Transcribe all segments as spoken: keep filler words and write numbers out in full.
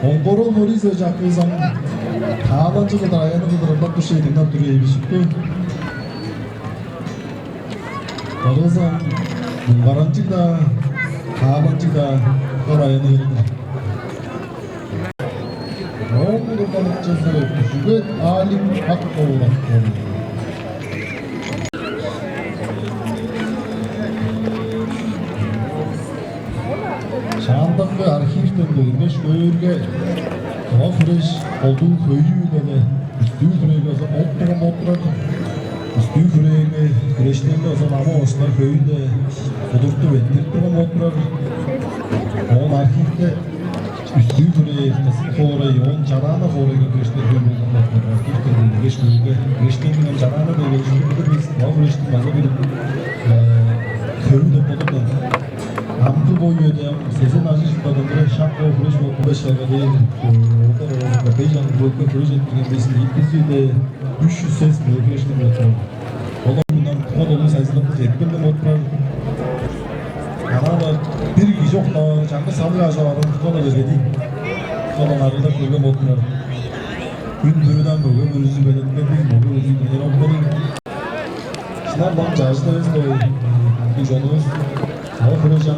Оңгорол Борисович акывыс ам тааланчыг кылдыр, аянныг кылдыр ырлап турза, дыңнап турар эвес ийик бе? Ырызы ам муңгаранчыг-даа, тааланчыг-даа, ол аянныг кылдыр. Ооң удуртукчузу Күжүгет Алик Ак-Довурак. Шаандагы архивтен көрүнгеш, көөрге, тыва хүреш колдуу хөйү-биле-ле үстүү хүрээге база болуп турган болуп турар. Үстүү хүрээни, хүрештерни база мама-оостар хөйү-биле удуртуп эрттирип турган болуп турар. Оон архивте үстүү хүрээ, кызыл хоорай, оон чараана хоорайга хүрештер хөй болган болуп турар. Архивтен көрүнгеш, көөрге, хүрештерниң ам чараана деп болуштур билир бис. Тыва хүрештиң база бир, э, хөвү деп болур-дур. Амгы бо үеде ам сезен ажыг чылдардан бээр шак бо хүреш болуп, хүреш чарга дээр, э, оолдар аразында беш аңгы бөлүкке хүреш эрттирген безин ийи бис үеде үш чүс сес мөге хүреш кылып турар. Олар мындан тыва долун сайзыраткаш эрткен болуп турар. Анаа-ла бир кижи октаары, чаңгыс салыг ажып аарыын тыва-ла берге дийин. Тыва-ла арыылап көрген болуп турар. Хүн бүрүден мөге бүрүзү белеткенниг, мөге бүрүзү белеткенниг. Шынап-ла ам чажыт эвес-дир, ындыг чонувус. Ол хире чаң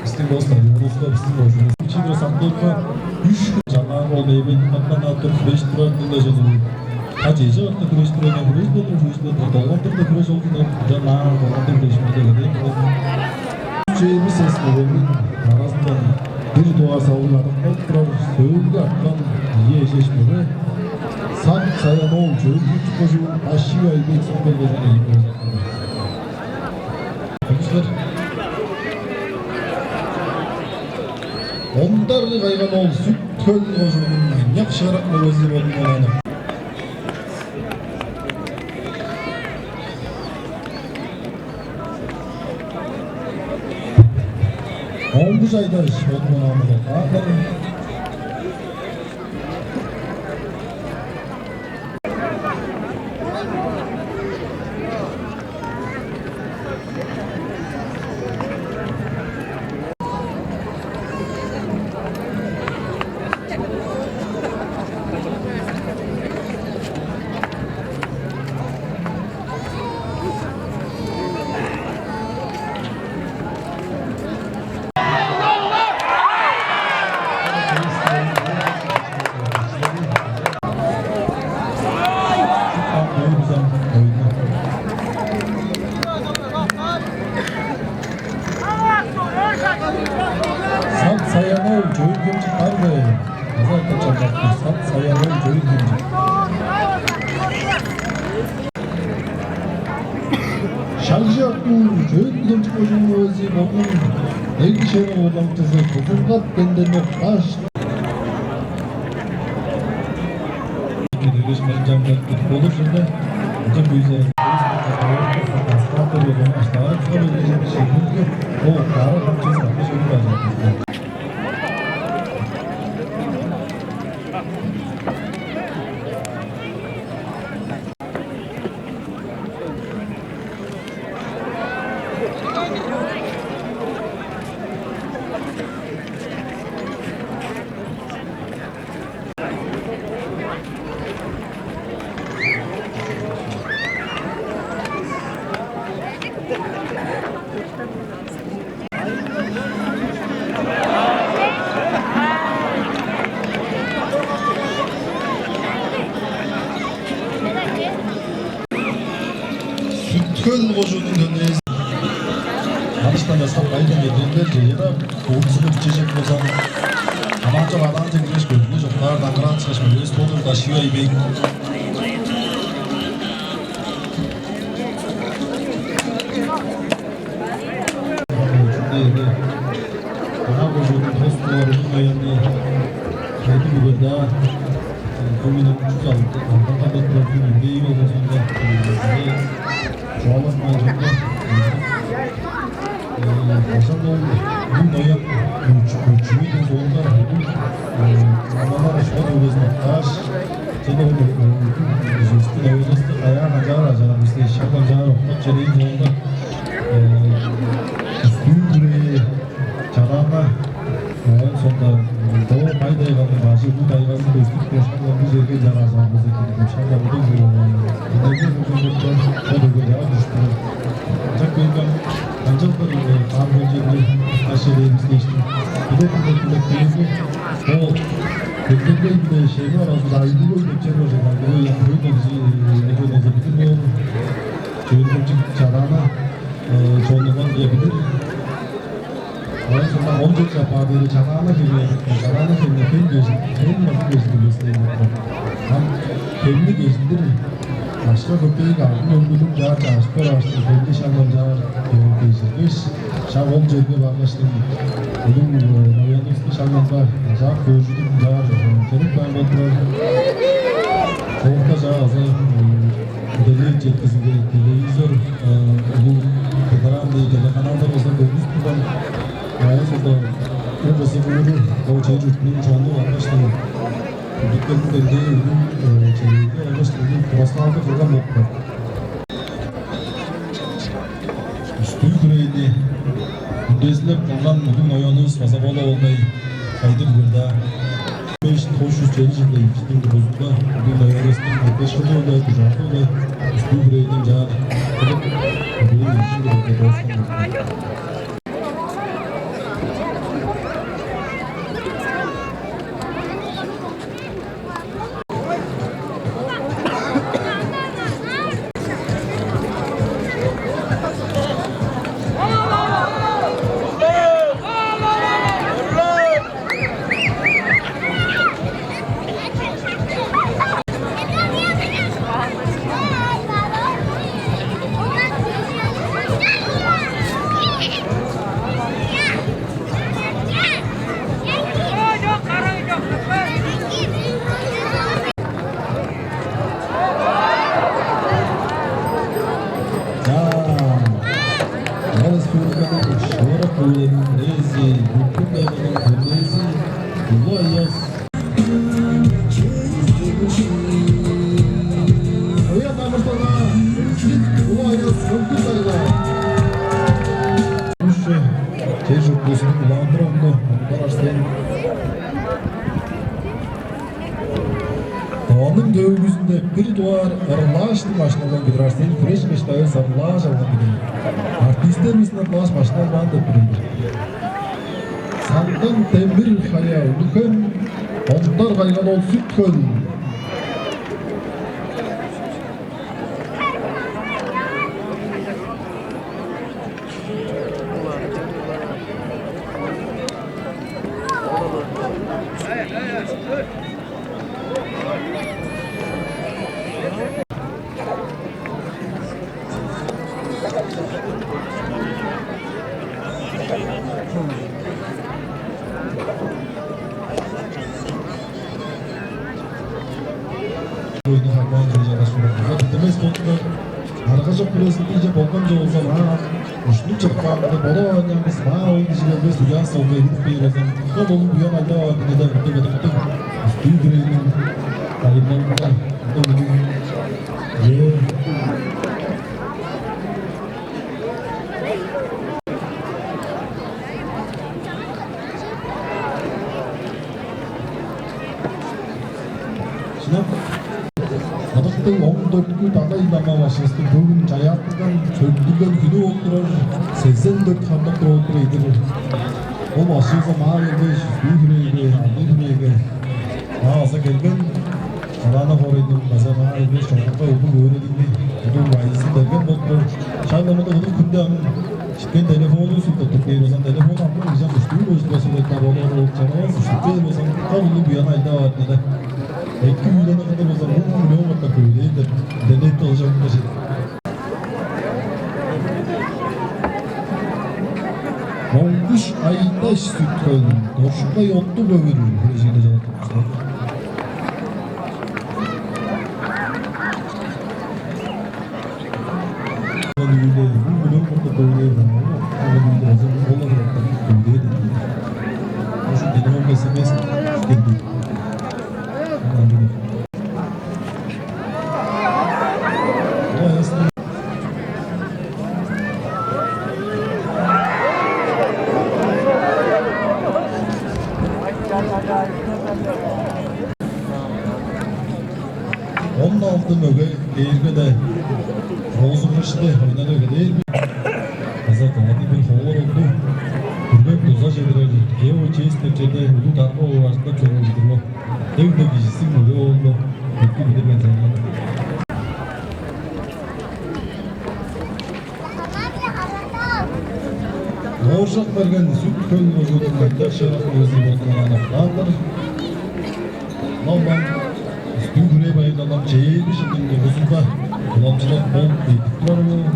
бистиң бо стадионувуска, бистиң кожуунувуска чиидип сактыпка, үш чанаар ол мейбейни катпанап тур, хүреш турар-дыр-ла чонувус. Та чеже орта хүреш турар, хүреш болур, хүреш болур, долгандыр-даа хүреш ол-дур, ынчан маа долгандыр хүреш мынча кедээп болур. Чээрби сес мөгениң аразындан бир дугаар салыг адап калып турар, сөөлгү арткан ийи эжеш мөге Сат Саян-оол Чөөн-Хемчик кожуун, Даши-Айбек Сүт-Хөл кожуун ийин мөгези. Ондар Кайган-оол Сүт-Хөл кожууннуң аныяк шыырак мөгези болуп турар. Оңгуш Айдаш, Оңгуш Айдаш. Сат Саян-оол Чөөн-Хемчик бар бе? База айтып чалчактыр. Сат Саян-оол Чөөн-Хемчик. Шагжы Артур, Чөөн-Хемчик кожууннуң мөгези, бодунуң эң шериг уурламчызы Кызылгат Кенденов Даш. Кедергеш мынчамда болур чүве. Ынча күүзү аспааттар болган аштаары кыра бергежип, шимпинге ол кара хамчыызын катты шөлүп ажыптар. Сүт-Хөл кожууннуң төлээзи. Аныштан часкап кайдан келгеннер, чеже-даа ууртузун ичежек болза, хамаан чок адаанче киргеш, көзүнге чоктаар даңгыраан чыгаш, мөгези болур Даши-Айбек. Ана кожууннуң тос дугаар узун аянныы кайдыг үгер-даа, бо минут чүс алды, алдан кадап турар хүн үндей болбазында, чугаалап каан чонда, башан ол бүгүн ноябрь үчүнүң соонда бүгүн мамалар шуга мөгезин октааш, чеде ол үзүстү, эвелесте каяа канчаар ажаан бисти шак канчаар октап, чедейин соонда үстүү хүрээ чадаанга, оон соонда доо Ай-дайгалдың бажы бо тайгазын көстүп, кошкан бо черге чаразаан болза эки деп шаңналдыг. Энерге көзөмдөрдө шо дөге чаа дүштү. Ынчап келген канчалдыр каан бо черни каш черээбис дээштиң. Билек билек билек дээрге бо Кемдербей биле Шеми аразында Айлыг-Хөл деп чер бар чыган. Бо Янхой болза, эге болза билир боор. Чөөн-Хемчик Чадаана чонундан билир. Оон соңгаар он чыл чаппаар дээри Чадаана хемнер, Чадаана хемнер хем кежин, хем база кежин билбес дээн болду. Ам хемни кежиндир башка көпеек алдын өңгүлүг чаар чаашып бараашты, хемни шаңнан чаар кежиргеш, шак ол черге баргаштың улуг ноянывысты шаңнанга ажаап көөржүдүг чаар херек баан болуп турар. Соокта чаа база деле четкизинге телевизор, улуг федеральный телеканалдар болза көргүзүп турган. Аян сода ол база бууру ол чер чуртунуң чону алгаш, Бүдүткелдиң демдээ үнүн чемейинде алгаш, үнүн тураскаалды кылган болуп калды. Үстүү хүрээни үндезилеп кылган улуг ноянывыс база болу олдай кайдыр бир-даа. Беш тос чүс чеди чылда ийиктиң дургузунда улуг ноянывыстың эпешкыды улай, дужаады улай үстүү хүрээден чаар кылып, улуг ийиктиң дургузунда дооскан болду. Чаа, республиканың шыырак көвүлерниң бирээзи, Бүркүт аймагының төрэзи Улуу Аяс. Ыян амыртылга, Улуу Аяс, Бүркүт аймаа. Чер-чуртувустуң улаандыр оглу Ондар Арсен. Ооң төөгүзүнде бир дугаар ырлааш, машинадан Петр Арсен хүреш кыштайы ырлааш алган биле. Артистеривистен ырлааш машина албаан деп билир. Сандан Демир-Хая, Улуг-Хем, Ондар Кайган-оол, Сүт-Хөл. Оюну харбаан чүве чагаш турар. База битирбес болду. Аргажок бүрезин ийже болган чогулза, маа ушнук чырыкпаан кылдыр болуп алган бис, маа ол кижи келбес, уян солга эгидип бээр болза, кол улуг буян айдап аар динеде мындыг ыдыктыг үстүү бирээниң айылмалында мындыг үнүң. Ээ. Шынап, ыдыктыг он дөрткү Далай-Лама башкывыстың бөгүн чаяаттыгдан сөглүнген хүнү болуп турар, сезен дөрт харлап туруп олур ийдир. Ол башкывыс маа келгеш, үстүү хүрээге, алдыы хүрээге маа база келген. Чалаана хоорайның база маа келгеш, чонунга улуг өөредигни, улуг байызын берген болуп турар. Шак-ла мында улуг хүнде ам читкен телефонун сүртүп тур. Бээр болза, телефон алган, ынчан үстүү көжүп, база улуг кап олар, ол чаравас, үстүп бээр болза, кап улуг буян айдап аар-дыр. Эки үүлени кылыр болза, муң миллион катап көбүлээр деп интернетте ылчалыгда чыдып. Моңгуш Айдаш, Сүт-Хөл, Доржукай Оттуг-Өвүр хүрежиинде чалаттырыпкан. Ол үүле, бу миллион катап көбүлээр, ол үүле азы ол азы катап көбүлээр. Ошо телефон эс эм эс келди. Он алды мөге дээрге-де, оозуңгушты ойнадып эгелээр бис. База кымны бир ховар олду. Бүргеп дуза чедирер, Гео Честь деп черде улуг дарга болуп ажылдап чоруур-дур ол. Дег-дег кижизиг мөге оолду эки билир мен сени. Ооржак берген Сүт-Хөл мөгезиниң ындыг шыырак мөгези болдунуп аныктаан-дыр. Мынам Сүт-Хөл хүрээ байырлалының чээрби чылдың дургузунда уламчылап болуп эртип турар боор.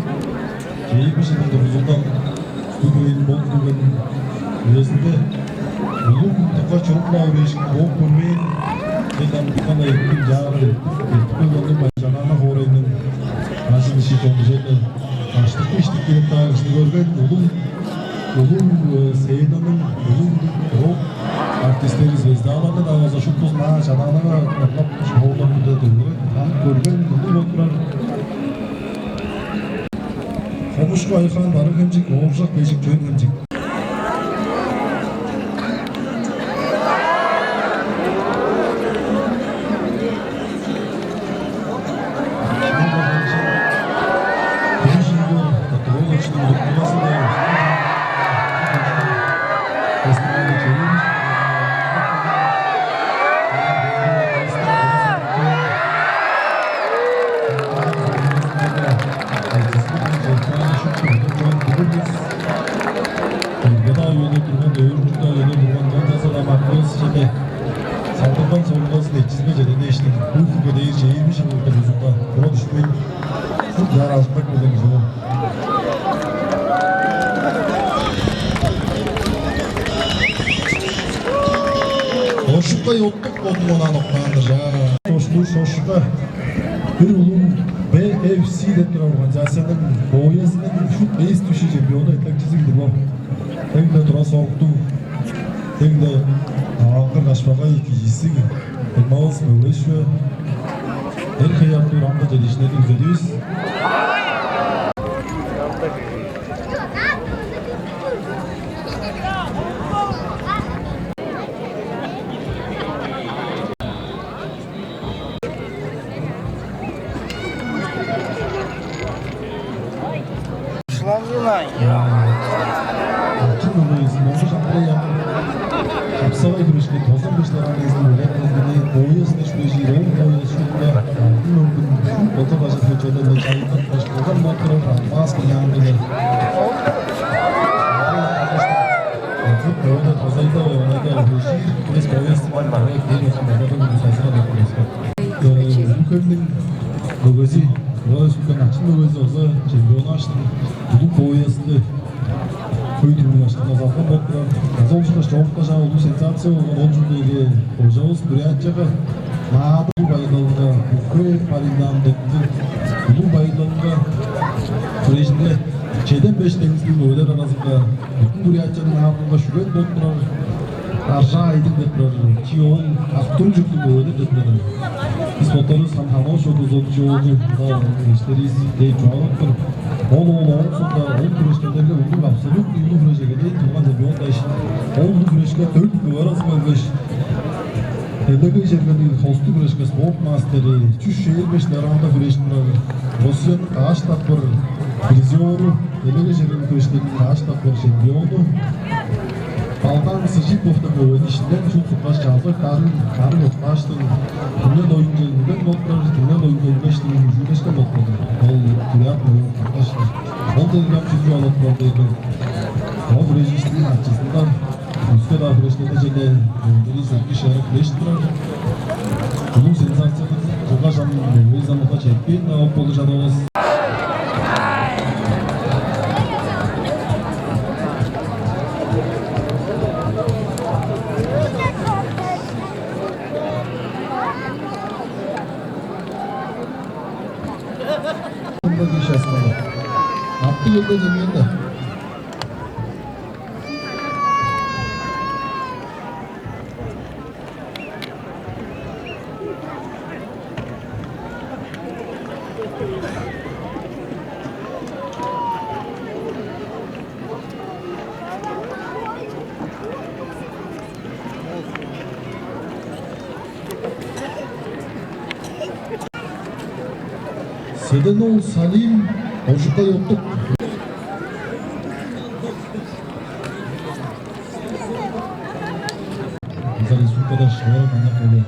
Чээрби чылдың дургузунда Сүт-Хөл хүрээниң болуп келген үезинде улуг дыка чурук-ла үрээшкин бооп көрбээн, чеден дыка-ла эртип, чаагы эртип, эртип келген-дир. Чанаана хоорайның ажыл-иши чонче-ле аштыкы-иштикти кирип каан кижини көрген, улуг, улуг, э, сценаның, улуг рок артистери, звездаларны-даа болза шуптузун аа Чанаанага ырлап, шоолап-биле дөгереп, танып көрген улуг болуп турар. Хомушку Айхаан, Барыын-Хемчик, Ооржак Бежик, Чөөн-Хемчик. Өлге-даа үелеп турган, өөрүнчүг-даа үелеп турган, ол база-даа Москвавыс чеде салдынган сорулгазын эчизинге чеде дээштиң, бо хүнге дээр чээрби чылдың дургузунга тура дүшпейн, шупту чаар ажылдап келген кижи ол. Ошуккай Оттук бодун онаан октаан-дыр, чаа. Ошкуш, Ошукка бир улуг би эф си деп турар организацияның боясының шут эс дүшү чемпиону, эттекчизи кидип ол. Дег-ле тура соруктуг, дег-ле аңгыр кашпагай кижизиг, дуңмавыс мөгеш чүве. Эр-хей артып, ам-даа чедиишкиннерни күзедивис. Ачын ылыыс, Монгуш Амбыраян, капсавай хүрежке тозан беш лараан дезин үлеп, мендени боюс деш бежиир, ол боюс шупту алтын мөңгүн болза бажы хечелер мен чайындан каш болган мотырып, алмаас кыян билер. Озук боюда тозайда, онайда хүрежиир, бес боюс бар, бар, кей болса базардан күн сайсыра деп көреске. Э, Сүлкемниң мөгези, Улуг Сүлкем Ачын мөгези база чемпионаштың улуг боюсты хөй дүрмү башкаргазалган болуп турар. База ол ышкаш чоокта чаа улуг сенсация болган ол чүглеге кожавыс Бурятияга наадым байырлалынга, Бүкпе Маринаның дептиг улуг байырлалынга хүрежинде чеден беш деңзилиг мөгелер аразынга, Бүтүн Бурятияның наадымынга шүрен болуп турар Аржаа Айдың деп турар, чи ол Ак-Туруң чурттуг мөгедир деп турар. Бис боттарывыс хам хамааш чордувус ол чи оолду, мында эштеривис дээп чугаалап тур. Ол, ол ооң соонда ол хүрештерлерге улуг, абсолютный улуг хүреш эгелээн тулган чемпион дээш, ол улуг хүрешке дөрт кыларасы болгаш, делегей чергелиг хостуг хүрешке спорт мастери, чүс чээрби беш лараанда хүрежип турар, Россияның каш дакпыр призёру, делегей чергелиг хүрештериниң каш дакпыр чемпиону Балдан Сыжиповтуң мөгени иштинден шуут суккаш, чалбай карын, карын уткааштың, түңнел оюнче үнген болуп турар, түңнел оюнга үнгештиң, үжүргешкен болуп турар. Ол бурят мөгени каткаш, ол деграм чүзү алып бар дээрге, ол хүрежиштиң ачызында өске-даа хүрештерде чеде, э, бирис эки шыырак хүрежип турар. Улуг сенсацияны кылгаш, ам мөгези амытка четпээн-даа болуп болур чадавас. Мында кижи асканда. Атты келбей жеңген-даа. Седен-оол Салим, Ожукай Оттук. База республикада шыырак аныяк мөге.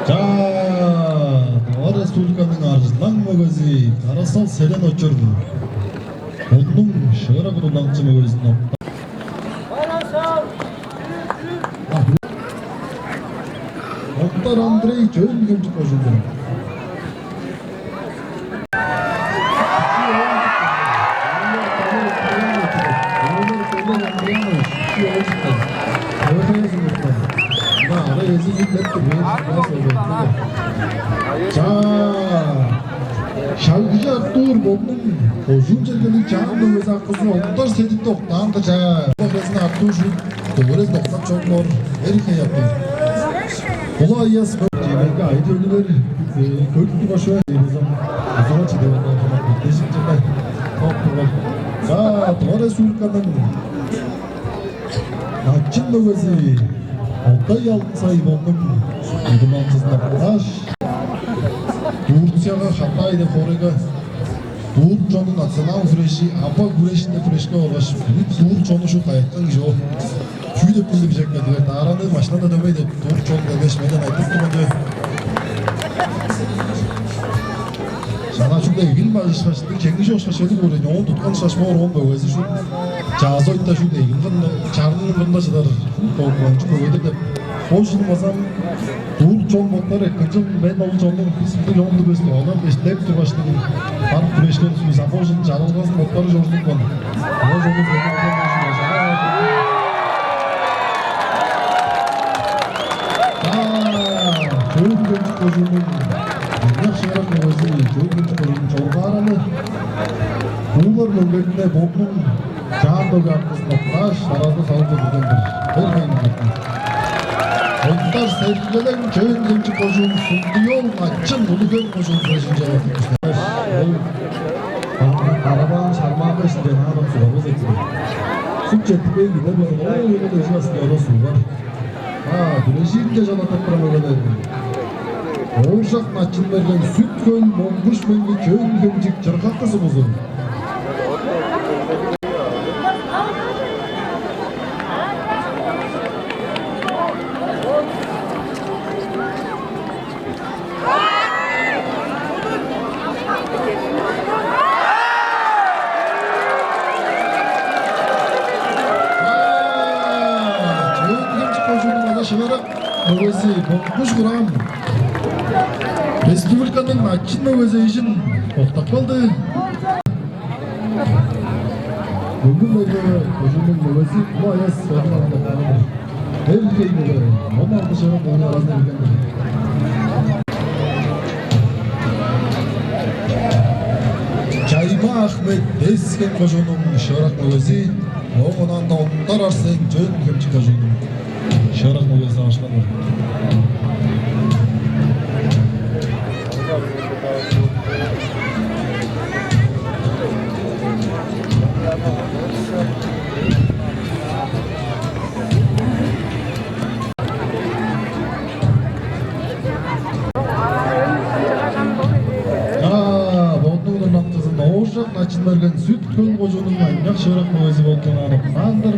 Чаа, Тыва Республиканың арзылаң мөгези Кара-Сал Седен-Очур. Бодунуң шыырак удурланыкчы мөгезин октап. Октар Андрей, Чөөн-Хемчик кожуундан. Чаа, Шагжы Артур бодунуң кожуун чергелиг чаан мөгези акызы Ондар Седикти октаан-дыр, чаа. Бо херезин Артур шуут дөгерел доктап чоруңар, эр хей Артур. Улуг Аяс Чемерге айы төлүвер, э, көрүп тургаш бе? Азыга чыдып алган хамаан биттежип чыгай. Топ турган. За, Тыва Республиканың начын мөгези Алтай Алдын Сайбоннуң удуманчызында кылгаш, Турцияга, Хатайда, хоорайга турк чоннуң национал хүрежи, аба хүрешинде хүрешке баргаш, бүгү турк чону шуут кайгааткан кижи ол. Чүү деп билдип бижекке дивер, даараны машинада дөмей деп турк чон келгеш, менден айтып турган чүве. Шана чүгле эгин бажышкаш, чеңгиже ошкаш чедип көрейн, оон туткан шаш боор, оон мөгези шуут чаазы ойта шуут эгин кырында, чарының кырында чыдар, шуут долгуранчыг мөгедир деп. Бо шуну базам турк чон боттары эккенчил, мен ол чоннуң бис мындыг чон-дур бис деп, ону эштеп тургаштың барып күрешкен суйза, бо шуну чалалгазын боттары чорудупкан. Ол чонну Чөөн-Хемчик кожууннуң аныяк шыырак мөгези, Чөөн-Хемчик кожууннуң Чоргаараны Куулар мөңгезинде бодунуң чаан мөге акызын октааш, дараазында салып чорудуп турган-дыр. Бер хейин. Ондар Сергелең, Чөөн-Хемчик кожуун, Сундуй-оол Начын, Улуг-Хем кожуун, бежинче. Ол караваан шармаанга ишинче наадам сугарбас эки. Суг четтикпейн киде база, ол эвел эжи астында сугар. А, дүрежииринче чалаттап турар мөгелер. Ооржак Начын-Мерген, Сүт-Хөл, Монгуш-Мөңге, Чөөн-Хемчик, Чыргакы сумузу. Чөөн-Хемчик кожууннуң аныяк шыырак мөгези Монгуш Курам республиканың начын мөгези эжин октап калды. Мөңгүн-Тайга кожууннуң мөгези Улуг Аяс Садыган. Эр хей мөге, он алды шыырак мөгениң аразынга кирген-дир. Чайма Ахмет, Тес-Хем кожууннуң шыырак мөгези, ооң онаанда Ондар Арсен, Чөөн-Хемчик кожууннуң шыырак мөгези алышкан-дыр. Чаа, бодунуң удурланыкчызын Ооржак Начын-Мерген, Сүт-Хөл кожууннуң аныяк шыырак мөгези болуп турган октаан-дыр.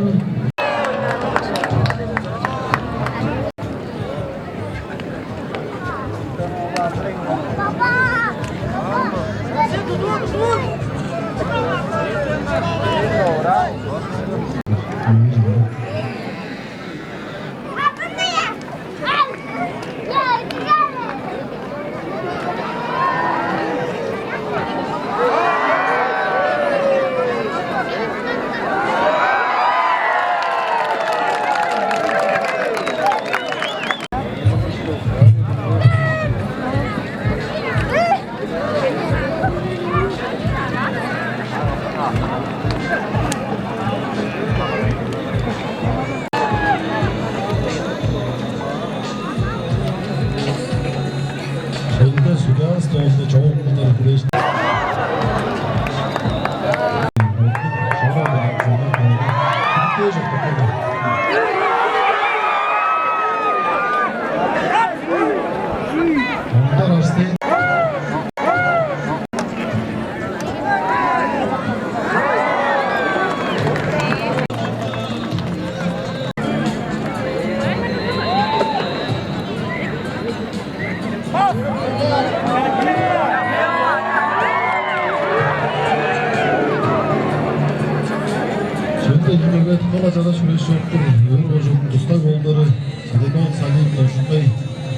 Чоктур, Өвүр кожууннуң Дус-Даг оолдары, Седен-оол Салим, Доржункай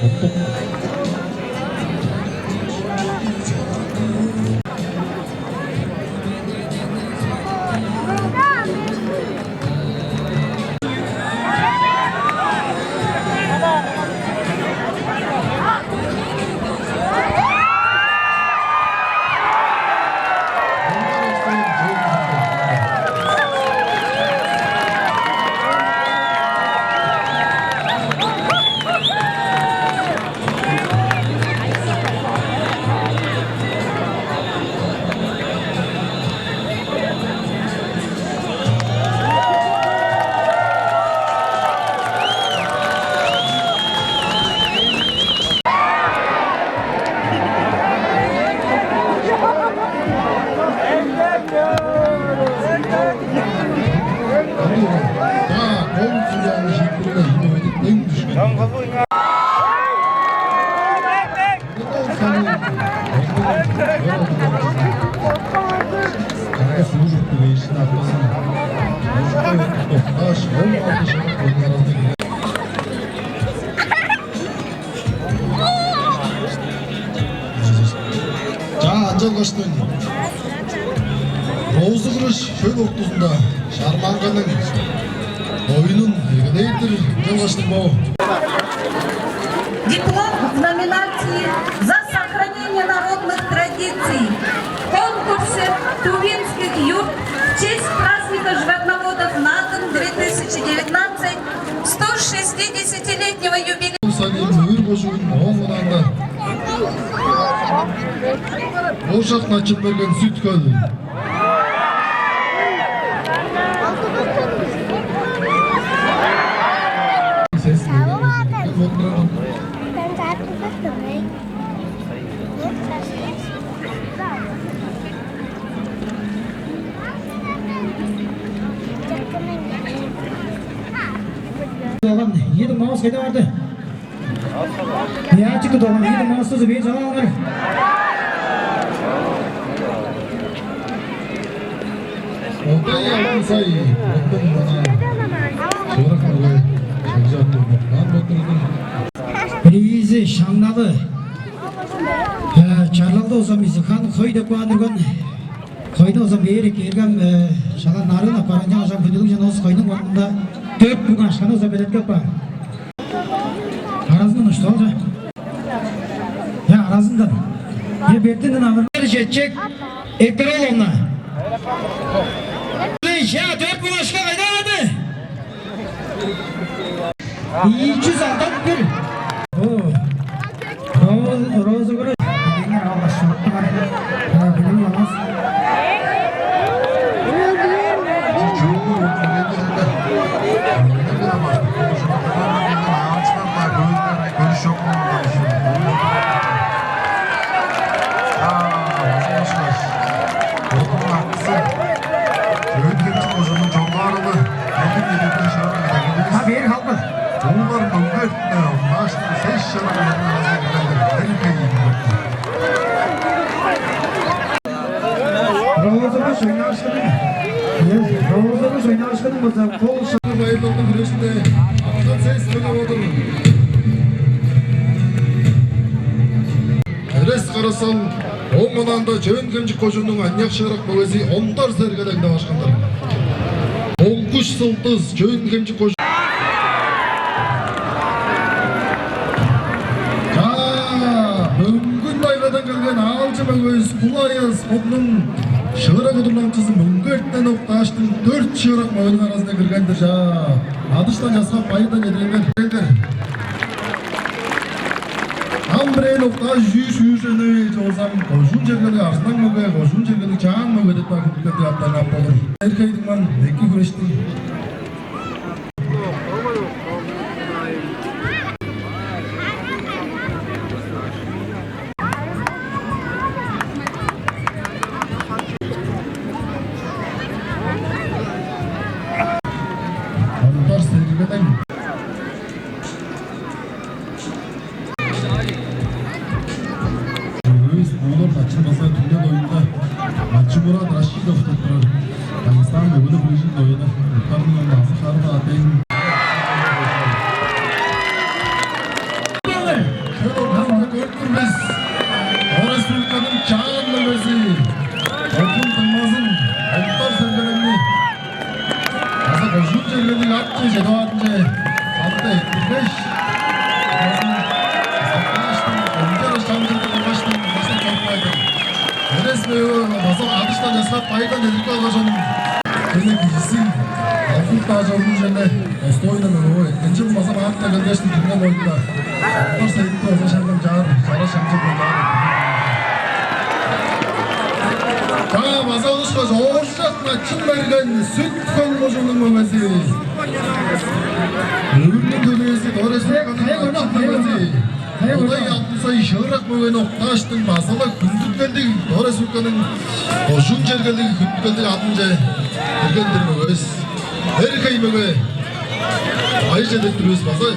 Оттук. Чаа, ынчангаштың Розыгрыш шөл ортузунда шарманганың оюнун эгелээр-дир, ынчангаштың бо. Диплом в номинации «За сохранение народных традиций» в конкурсе «Тувинских юрт» в честь праздника животноводов «Надым две тысячи девятнадцать», сто шестидесятилетнего юбилея. Салим, Өвүр кожуун, ооң ынаанда Ооржак Начын-Мерген, Сүт-Хөл. Долган, ийи дуңмавыс кайда барды? Яачык долган, ийи дуңмавыс бээр чалаалыңар. Одай Алтынсай, оттуң мана чорак мөге шагжаап турган боттурдум. Бирээзи Шаңналы, э, чарлалды болза Мизихан хой деп каан турган. Хойну болза бээр эккээргем, э, шала нарын апарган чаң ажам хүндүлүг чанывыс хойнуң мурнунда дөрт бүгү ашканы болза белеткеп каан. Аразындан уштуп алча. Я, аразындан. Я, бертинден авыр. Четчек Эпироловна. Ша, дөрт бүгү ашка кайда барды? Ийи чүс алдан бир. О. Роза, Роза көрө. Эңер алгаш шорттугар. Билим алгас. Көрүш жок. Бодунуң аксы Чөөн-Хемчик кожууннуң чорлаарылы, Хемчик-Медептен шыырак медегивис. А, бээр халбы. Уулар мөңгертине, ынчаштың сес шыырак медегивис. Роза-Куш ойнаашкыны. Э, Роза-Куш ойнаашкыны болза, кол ша- Байырлалдың хүрешинде аккан сес төгүп отур. Эрес Кара-Сал, ооң ынаанда Чөөн-Хемчик кожууннуң аныяк шыырак мөгези Ондар Сергелең деп ашкан-дыр. Монгуш Сылдыс, Чөөн-Хемчик кожуун. Чаа, Мөңгүн-Тайгадан келген аалчы мөгевис Кулай Аяс бодунуң шыырак удурланыкчызы мөңгертен октааштың дөрт шыырак мөгениң аразынга кирген-дир, чаа. Адыштан часкап, байырдан чедириңер. Ам бирээни октааш, үш-үш ынча болза, кожуун чергелиг арзылаң мөге, кожуун чергелиг чаан мөге деп-даа хүндүткелдиг аттарны ап болур. Эрхейдиң ман эки хүрештиң. Ондар Сергелең. Мөгевис Уулар Начын база түңнел оюнда Начымурат Рашидов деп турар. Дагестан мөгелер биржиң оюну уктарының Беш. Сактааштың, он чараш чаңчылды кылгаштың, база чоруппайды. Эрес мөге база адыштан эскап, байдан эдип калган чонум. Кене кижиси алгып-даа чордуг чүве, достойно мөге. Энчил база баатта келгештиг, дүрген оюнда. Алдар Саитти база шаңган чаар, чара шаңчылды чаар. Чаа, база улушкаш, ооржак начын берген Сүт-Хөл кожууннуң мөгези. Өөрүнүң төлээзи, Тыва Республиканың начын мөгези. Одай Алтынсай Шыырак мөгени октааштың, база-ла хүндүткелдиг, Тыва Республиканың кожуун чергелиг хүндүткелдиг адынче кирген-дир мөгевис. Эр-хей мөге. Айже деп тур бис, база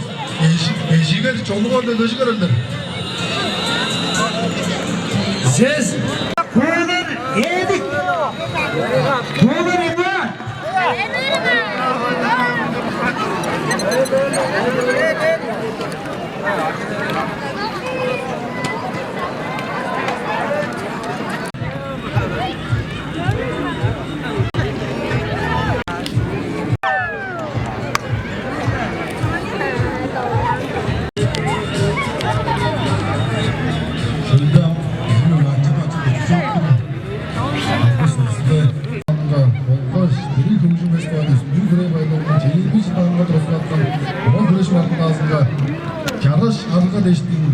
эжи-, эжигер, чонугар-ла көжүгер элдер. Сес. Көөлер эдик. Көөлер эдик. Шөлде ам бистиң ачы-дачы дүжүп чоруптур. Алгыс силерге. Болгаш дириг хөгжүм фестивалын Сүт-Хөл хүрээ байырлалының чээрби чылдаанынга тураскааткан Тыва хүреш маргылдаазынга чараш арга дээштиң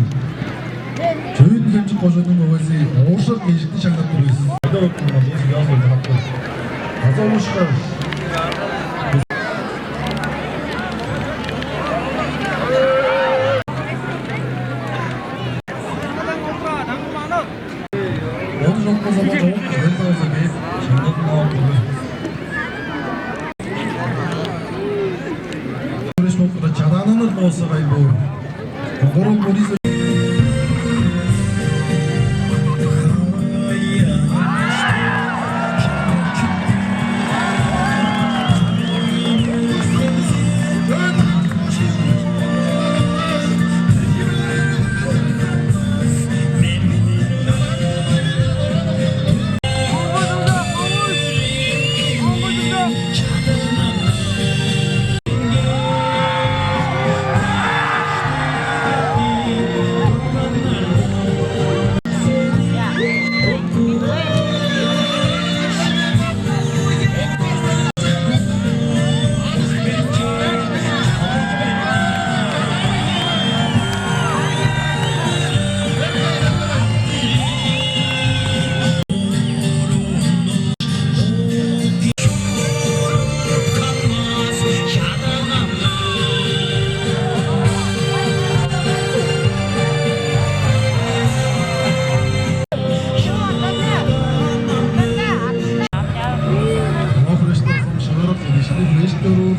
Чөөн-Хемчик кожууннуң мөгези Ооржак Эжикти шаңнап тур бис. Айда өттүң, мына, бес ыяас болду, хапты. База улушкаш. Ол чок болза, бо чогум кижиниң болза кээп, шаңнадып алып тур. Көрүш болуп турар, чадаананыр болза кайын боор. Огорол Борис. Ама хүреш болзун, шыырак чедиишкинниг хүреш чоруур.